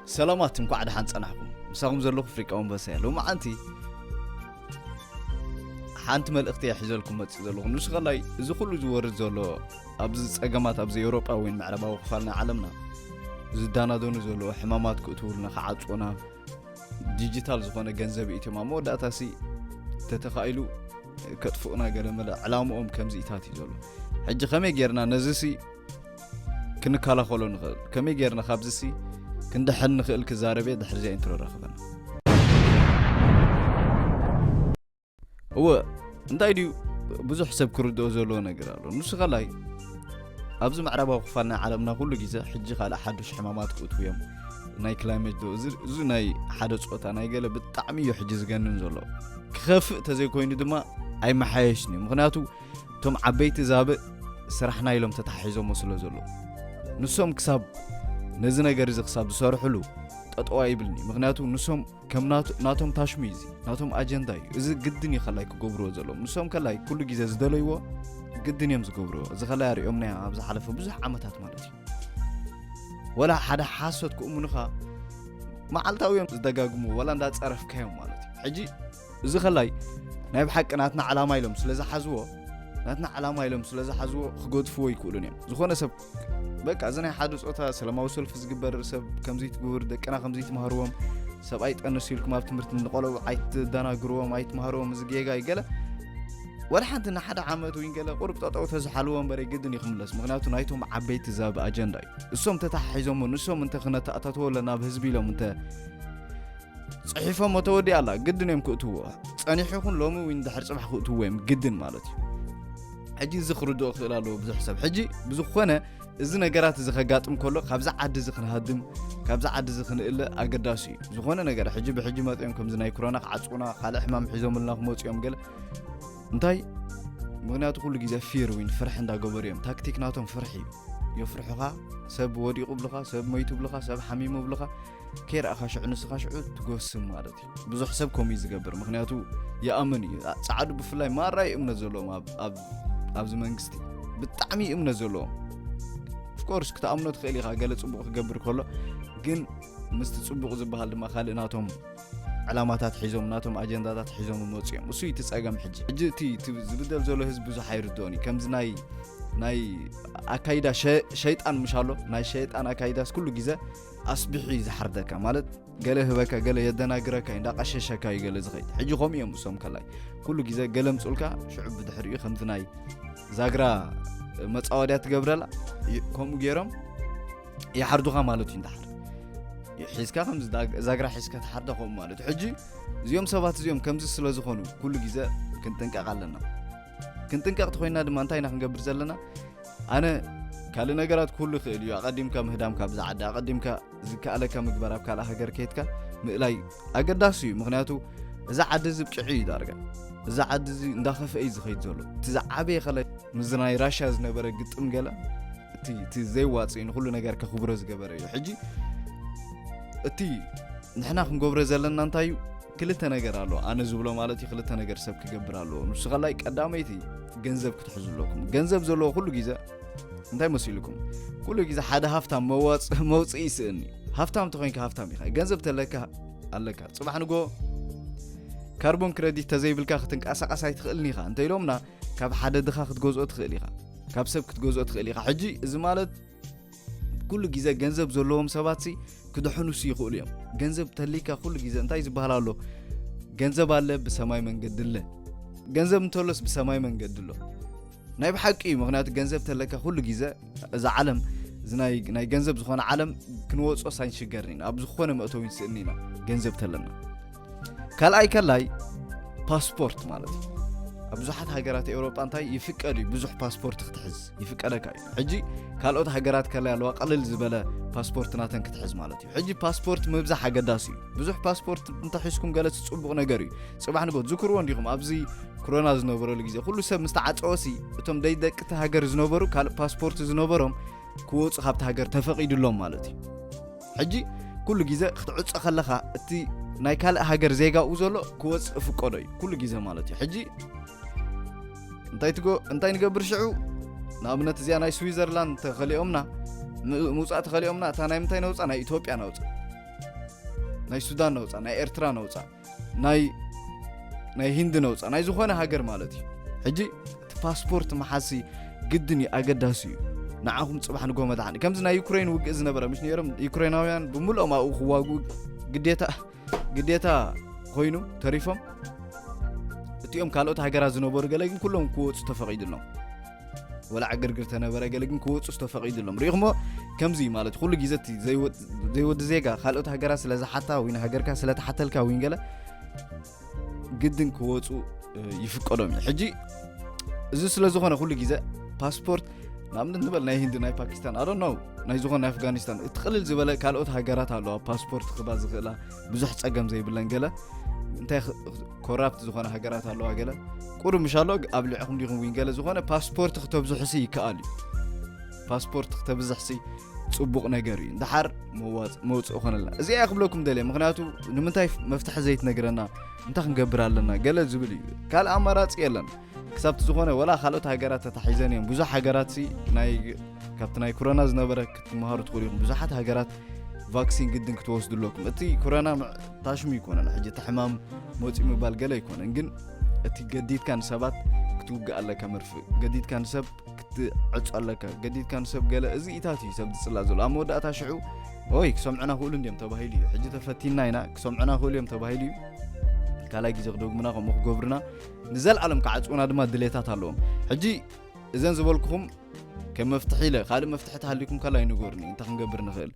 ሰላማት፣ እንኳዕ ደሓን ጸናሕኩም። ምሳኹም ዘለኹ ፍሪቃ ወንበሳ እየ። ሎማዓንቲ ሓንቲ መልእኽቲ እየ ሒዘልኩም መጽእ ዘለኹ። ንሱ ከላይ እዚ ኩሉ ዝወርድ ዘሎ፣ ኣብዚ ጸገማት፣ ኣብዚ ኤውሮጳ ወይ ምዕራባዊ ክፋል ናይ ዓለምና ዝዳናደኑ ዘሎ ሕማማት ክእትውልና፣ ክዓጽውና፣ ዲጂታል ዝኾነ ገንዘብ እትዮም ኣብ መወዳእታ ሲ ተተኻኢሉ ከጥፍኡና ገለ መለ ዕላምኦም ከምዚ ኢታት እዩ ዘሎ። ሕጂ ከመይ ጌርና ነዚ ሲ ክንከላኸሎ ንኽእል? ከመይ ጌርና ካብዚ ሲ ክንድሕን ንኽእል ክዛረብ እየ። ድሕሪ እዚኣ ኢንትሮ ራኽበና። እወ፣ እንታይ ድዩ ብዙሕ ሰብ ክርድኦ ዘለዎ ነገር ኣሎ። ንሱ ከላይ ኣብዚ ምዕራባዊ ክፋል ናይ ዓለምና ኩሉ ግዜ ሕጂ ካልእ ሓዱሽ ሕማማት ክእትዉ እዮም። ናይ ክላይሜት ዶ፣ እዚ፣ እዚ ናይ ሓደ ጾታ ናይ ገለ ብጣዕሚ እዩ ሕጂ ዝገንን ዘሎ። ክኸፍእ ተዘይኮይኑ ድማ ኣይመሓየሽን እዩ። ምኽንያቱ እቶም ዓበይቲ ዛብእ ስራሕና ኢሎም ተታሒዞሞ ስለ ዘለዉ፣ ንሶም ክሳብ ነዚ ነገር እዚ ክሳብ ዝሰርሕሉ ጠጠው ኣይብልን እዩ። ምኽንያቱ ንሶም ከም ናቶ-፣ ናቶም ታሽሙ እዩ፣ እዚ ናቶም ኣጀንዳ እዩ። እዚ ግድን እዩ ከላይ ክገብርዎ ዘለዎም። ንሶም ከላይ ኩሉ ግዜ ዝደለይዎ ግድን እዮም ዝገብርዎ። እዚ ከላይ ኣሪኦምና እዮም ኣብ ዝሓለፈ ብዙሕ ዓመታት ማለት እዩ። ወላ ሓደ ሓሶት ክእምኑኻ መዓልታዊ እዮም ዝደጋግሙ፣ ወላ እንዳጸረፍካዮም ማለት እዩ። ሕጂ እዚ ከላይ ናይ ብሓቂ ናትና ዓላማ ኢሎም ስለ ዝሓዝዎ፣ ናትና ዓላማ ኢሎም ስለ ዝሓዝዎ ክገድፍዎ ይክእሉን እዮም። ዝኾነ ሰብ በቃ እዚ ናይ ሓደ ጾታ ሰላማዊ ሰልፊ ዝግበር ሰብ ከምዚ ትግብር፣ ደቅና ከምዚ ትመሃርዎም፣ ሰብኣይ ጠንስ ኢልኩም ኣብ ትምህርቲ ንቆለቡ ኣይትደናግርዎም፣ ኣይትመሃርዎም፣ እዚ ጌጋ እዩ ገለ። ወላ ሓንቲ ንሓደ ዓመት ወይ ገለ ቁሩብ ጠጠው ተዝሓልዎ እምበር ግድን እዩ ክምለስ። ምኽንያቱ ናይቶም ዓበይቲ ዛብ ኣጀንዳ እዩ። እሶም ተታሒዞሞ፣ ንሶም እንተ ክነተኣታትዎ ኣለና ኣብ ህዝቢ ኢሎም እንተ ጽሒፎሞ ተወዲኣ ኣላ፣ ግድን እዮም ክእትዎ። ጸኒሑ ይኹን ሎሚ ወይ እንድሕር ጽባሕ ክእትዎ እዮም ግድን ማለት እዩ። ሕጂ እዚ ክርድኦ ክእል ኣለዎ ብዙሕ ሰብ። ሕጂ ብዝኾነ እዚ ነገራት እዚ ከጋጥም ከሎ ካብዚ ዓዲ እዚ ክንሃድም፣ ካብዚ ዓዲ እዚ ክንእለ ኣገዳሲ እዩ። ዝኾነ ነገር ሕጂ ብሕጂ መጺኦም ከምዚ ናይ ኮሮና ክዓጽውና፣ ካልእ ሕማም ሒዞምልና ክመጹ እዮም ገለ። እንታይ? ምኽንያቱ ኩሉ ግዜ ፊር ዊን ፍርሒ እንዳገበሩ እዮም። ታክቲክ ናቶም ፍርሒ እዩ። የፍርሑኻ፣ ሰብ ወዲቑ ብልኻ፣ ሰብ መይቱ ብልኻ፣ ሰብ ሓሚሙ ብልኻ፣ ከይረኣኻ ሽዑ ንስኻ ሽዑ ትጎስም ማለት እዩ። ብዙሕ ሰብ ከምኡ እዩ ዝገብር፣ ምኽንያቱ ይኣምን እዩ። ጸዓዱ ብፍላይ ማራ እዩ እምነት ዘለዎም ኣብ፣ ኣብ፣ ኣብዚ መንግስቲ። ብጣዕሚ እዩ እምነት ዘለዎም። ኦፍኮርስ ክትኣምኖ ትኽእል ኢኻ፣ ገለ ጽቡቕ ክገብር ከሎ፣ ግን ምስቲ ጽቡቕ ዝበሃል ድማ ካልእ ናቶም ዕላማታት ሒዞም፣ ናቶም ኣጀንዳታት ሒዞም መጽኡ እዮም። እሱ እዩ እቲ ጸገም ሕጂ። ሕጂ እቲ፣ እቲ ዝብደል ዘሎ ህዝቢ ብዙሕ ኣይርድኦን እዩ። ከምዚ ናይ፣ ናይ ኣካይዳ ሸ-፣ ሸይጣን ምሽ ኣሎ፣ ናይ ሸይጣን ኣካይዳስ ኩሉ ግዜ ኣስቢሑ እዩ ዝሓርደካ። ማለት ገለ ህበካ፣ ገለ የደናግረካ እዩ፣ እንዳቐሸሸካ እዩ ገለ ዝኸይድ። ሕጂ ከምኡ እዮም እሶም ከላይ። ኩሉ ግዜ ገለ ምጹልካ፣ ሽዑ ብድሕሪኡ ከምዚ ናይ ዛግራ መጻወድያ ትገብረላ፣ ይ-፣ ከምኡ ገይሮም ይሓርዱኻ ማለት እዩ። እንድሓር ሒዝካ ከምዚ ዛግ-፣ ዛግራ ሒዝካ ትሓርዳ ከምኡ ማለት እዩ። ሕጂ እዚኦም ሰባት እዚኦም ከምዚ ስለ ዝኾኑ ኩሉ ግዜ ክንጥንቀቕ ኣለና። ክንጥንቀቕ ተኾይንና ድማ እንታይ ኢና ክንገብር ዘለና? ኣነ ካልእ ነገራት ኩሉ ይኽእል እዩ። ኣቐዲምካ ምህዳም ካብዛ ዓዲ፣ ኣቐዲምካ ዝከኣለካ ምግባር ኣብ ካልእ ሃገር ከይድካ ምእላይ ኣገዳሲ እዩ። ምኽንያቱ እዛ ዓዲ እዚ ብጭዕ እዩ ዳርጋ። እዛ ዓዲ እዚ እንዳኸፍአ እዩ ዝኸይድ ዘሎ። እቲ ዝዓበየ ከላይ ምስዚ ናይ ራሽያ ዝነበረ ግጥም ገለ እቲ፣ እቲ ዘይዋጽእ ንኹሉ ነገር ከኽብሮ ዝገበረ እዩ። ሕጂ እቲ ንሕና ክንገብሮ ዘለና እንታይ እዩ? ክልተ ነገር ኣሎ። ኣነ ዝብሎ ማለት እዩ፣ ክልተ ነገር ሰብ ክገብር ኣለዎ። ንሱ ከላይ ቀዳመይቲ ገንዘብ ክትሕዙ ኣለኩም። ገንዘብ ዘለዎ ኩሉ ግዜ እንታይ መሲልኩም? ኩሉ ግዜ ሓደ ሃፍታም መዋጽ-፣ መውጽኢ ይስእን እዩ። ሃፍታም ተኾይንካ ሃፍታም ኢኻ። ገንዘብ ተለካ ኣለካ። ጽባሕ ንጎ ካርቦን ክረዲት ተዘይብልካ ክትንቀሳቐስ ኣይትኽእልን ኢኻ እንተ ኢሎምና፣ ካብ ሓደ ድኻ ክትገዝኦ ትኽእል ኢኻ። ካብ ሰብ ክትገዝኦ ትኽእል ኢኻ። ሕጂ እዚ ማለት ኩሉ ግዜ ገንዘብ ዘለዎም ሰባት ሲ ክድሕኑ ሲ ይኽእሉ እዮም። ገንዘብ ተሊካ ኩሉ ግዜ እንታይ ዝበሃል ኣሎ? ገንዘብ ኣለ ብሰማይ መንገዲ ኣለ። ገንዘብ እንተሎስ ብሰማይ መንገዲ ኣሎ። ናይ ብሓቂ እዩ። ምኽንያቱ ገንዘብ ተለካ ኩሉ ግዜ እዛ ዓለም፣ እዚ ናይ፣ ናይ ገንዘብ ዝኾነ ዓለም ክንወጾ ሳይንሽገርን ኢና። ኣብ ዝኾነ መእተዊ ንስእን ኢና ገንዘብ ተለና። ካልኣይ ከላይ ፓስፖርት ማለት እዩ። ኣብ ብዙሓት ሃገራት ኤውሮጳ እንታይ ይፍቀድ እዩ? ብዙሕ ፓስፖርት ክትሕዝ ይፍቀደካ እዩ። ሕጂ ካልኦት ሃገራት ከላይ ኣለዋ፣ ቀልል ዝበለ ፓስፖርት ናተን ክትሕዝ ማለት እዩ። ሕጂ ፓስፖርት ምብዛሕ ኣገዳሲ እዩ። ብዙሕ ፓስፖርት እንተሒዝኩም ገለ ጽቡቕ ነገር እዩ። ጽባሕ ንጎ ትዝክርዎ እንዲኹም፣ ኣብዚ ኮሮና ዝነበረሉ ግዜ ኩሉ ሰብ ምስ ተዓጸወሲ፣ እቶም ደይ ደቂ እቲ ሃገር ዝነበሩ ካልእ ፓስፖርት ዝነበሮም ክወጹ ካብቲ ሃገር ተፈቒዱሎም ማለት እዩ። ሕጂ ኩሉ ግዜ ክትዕጾ ከለኻ እቲ ናይ ካልእ ሃገር ዜጋኡ ዘሎ ክወጽእ ፍቀዶ እዩ፣ ኩሉ ግዜ ማለት እዩ። ሕጂ እንታይ ትጎ-፣ እንታይ ንገብር ሽዑ? ንኣብነት እዚኣ ናይ ስዊዘርላንድ ተኸሊኦምና፣ ም-፣ ምውጻእ ተኸሊኦምና፣ እታ ናይ ምንታይ ነውጻ? ናይ ኢትዮጵያ ነውጻ። ናይ ሱዳን ነውፃ፣ ናይ ኤርትራ ነውፃ፣ ናይ ናይ ሂንድ ነውፃ፣ ናይ ዝኾነ ሃገር ማለት እዩ። ሕጂ እቲ ፓስፖርት መሓሲ ግድን እዩ፣ ኣገዳሲ እዩ። ንዓኹም ፅባሕ ንጎ መድሓኒ። ከምዚ ናይ ዩክሬን ውግእ ዝነበረ፣ ምሽ ነይሮም ዩክሬናውያን ብምልኦም ኣብኡ ክዋግኡ ግዴታ ግዴታ ኮይኑ ተሪፎም፣ እቲኦም ካልኦት ሃገራት ዝነበሩ ገለ ግን ኩሎም ክወፁ ተፈቒዱሎም። ወላ ዕግርግር ተነበረ ገለ ግን ክወፁ ዝተፈቒዱሎም። ሪኢኹሞ? ከምዚ ማለት ኩሉ ግዜ እቲ ዘይወ- ዘይወዲ ዜጋ ካልኦት ሃገራት ስለ ዝሓታ ወይ ንሃገርካ ስለ ተሓተልካ ወይ ገለ ግድን ክወፁ ይፍቀዶም እዩ። ሕጂ እዚ ስለ ዝኾነ ኩሉ ግዜ ፓስፖርት ንኣብነት ንበል ናይ ሂንዲ፣ ናይ ፓኪስታን፣ ኣዶ ነው ናይ ዝኾነ ናይ ኣፍጋኒስታን፣ እቲ ቅልል ዝበለ ካልኦት ሃገራት ኣለዋ ፓስፖርት ክባ ዝኽእላ፣ ብዙሕ ፀገም ዘይብለን ገለ እንታይ ኮራፕት ዝኾነ ሃገራት ኣለዋ ገለ። ቁሩ ምሻሎ ኣብ ልዕኹም ዲኹም ዊን ገለ ዝኾነ ፓስፖርት ክተብዝሑሲ ይከኣል እዩ። ፓስፖርት ክተብዝሕሲ ፅቡቕ ነገር እዩ። እንድሓር መዋፅ- መውፅእ ኮነልና። እዚኣ ክብለኩም ደልየ፣ ምክንያቱ ንምንታይ መፍትሒ ዘይትነግረና፣ እንታይ ክንገብር ኣለና ገለ ዝብል እዩ። ካልእ ኣማራፂ የለን። ክሳብቲ ዝኾነ ወላ ካልኦት ሃገራት ተታሒዘን እዮም። ብዙሕ ሃገራት ሲ ናይ ካብቲ ናይ ኮሮና ዝነበረ ክትመሃሩ ትኽእሉ ኢኹም። ብዙሓት ሃገራት ቫክሲን ግድን ክትወስዱ ኣለኩም። እቲ ኮሮና ምዕ- ታሽሙ ይኮነን። ሕጂ እቲ ሕማም መፂኡ ምባል ገለ ኣይኮነን፣ ግን እቲ ገዲድካ ንሰባት ክትውግእ ኣለካ፣ መርፍእ ገዲድካ ንሰብ ክትዕፁ ኣለካ፣ ገዲድካ ንሰብ ገለ፣ እዚ ኢታት እዩ ሰብ ዝፅላእ ዘሎ። ኣብ መወዳእታ ሽዑ ኦይ ክሰምዑና ክእሉ እንዲዮም ተባሂሉ እዩ። ሕጂ ተፈቲና ኢና፣ ክሰምዑና ክእሉ እዮም ተባሂሉ እዩ። ካልኣይ ግዜ ክደግሙና፣ ከምኡ ክገብሩና፣ ንዘለኣለም ክዓፅውና ድማ ድሌታት ኣለዎም። ሕጂ እዘን ዝበልኩኹም ከም መፍትሒ ኢለ፣ ካልእ መፍትሒ ተሃሊኩም ከላ ይንገሩኒ፣ እንታይ ክንገብር ንኽእል?